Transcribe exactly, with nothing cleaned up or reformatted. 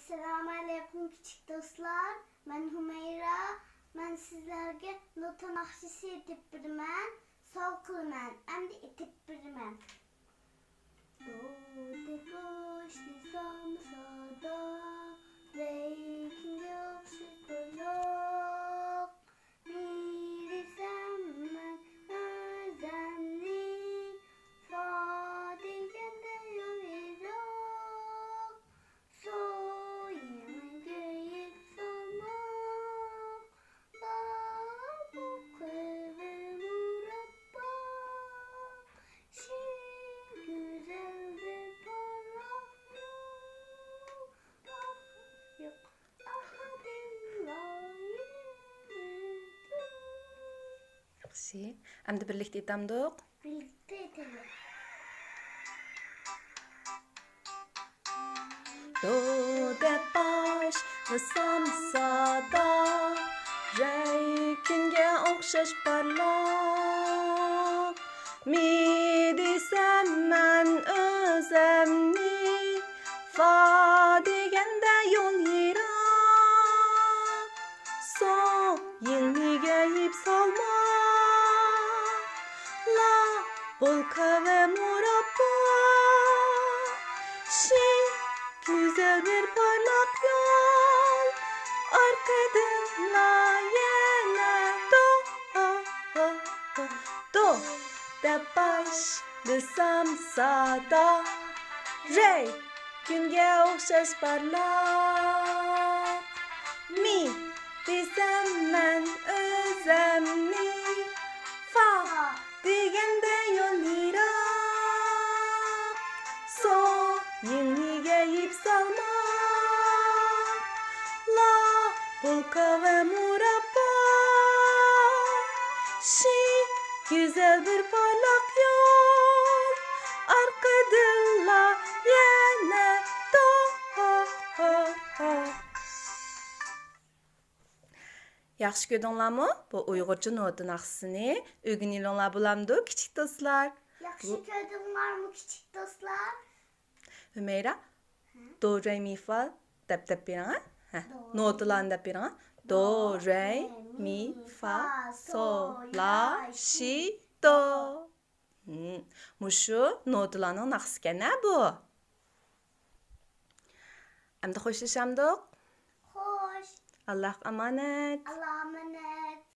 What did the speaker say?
ئەسسالامۇئەلەيكۇم كىچىك دوستلار، مەن ھۈمەيرا. مەن سىزلەرگە نوتا ناخشىسى ئېيتىپ بېرىمەن، سول قىلىمەن، ئەمدى ئېيتىپ بېرىمەن. دو دەپ باشلىسام سادا، رەي كۈنگە ئوخشاش پارلاق. مى دېسەم مەن ئۆزەمنى، فا دېگەندە يول يىراق. سو يېڭىگە يىپ سالماق، لا بۇ قەدەر مۇراببا. شى گۈزەل بىر پارلاق يول. ياق. ياخشى. ئەمدى بىرلىكتە ئېيتامدۇق؟ بىرلىكتە ئېيتايلى. دو دەپ باشلىسام سادا، رەي كۈنگە ئوخشاش پارلاق. مى دېسەم مەن ئۆزەمنى، فا دېگەندە يول يىراق. سو يېڭىگە يىپ سالما، لا بولكا ۋە مۇراببا. شى گۈزەل بىر پارلاق يول، ئارقىدىنلا يەنە دو، دو دەپ باشلىسام سادا، رەي كۈنگە ئوخشاش پارلاق. مى دېسەم مەن ئۆزەمنى، فا دېگەندە يول يىراق. سو يېڭىگە يىپ سالما، لا بولكا ۋە مۇراببا. شى گۈزەل بىر پارلاق يول، ئارقىدىنلا يەنە دو. ياخشى كۆردۈڭلارمۇ بۇ ئۇيغۇرچە نوتا ناخشىسىنى؟ ئۆگىنىۋېلىڭلار بولامدۇ، كىچىك دوستلار؟ ياخشى بۇ كۆردۈڭلارمۇ، كىچىك دوستلار؟ ھۈمەيرا، دو، رەي، مى، فا دەپ، دەپ بېرىڭ، ھە؟ ھە. دو، نوتىلارنى دەپ بېرىڭ. دو، دو، رەي، رەي، مى، مى، فا، فا، سو، سو، لا، لا، شى، شى، دو. دو. ھىم، مۇشۇ نوتىلارنىڭ ناخشىسىكەن ھە بۇ. ئەمدى خوشلىشامدۇق؟ خوش. ئاللاھقا ئامانەت. ئاللاھقا ئامانەت.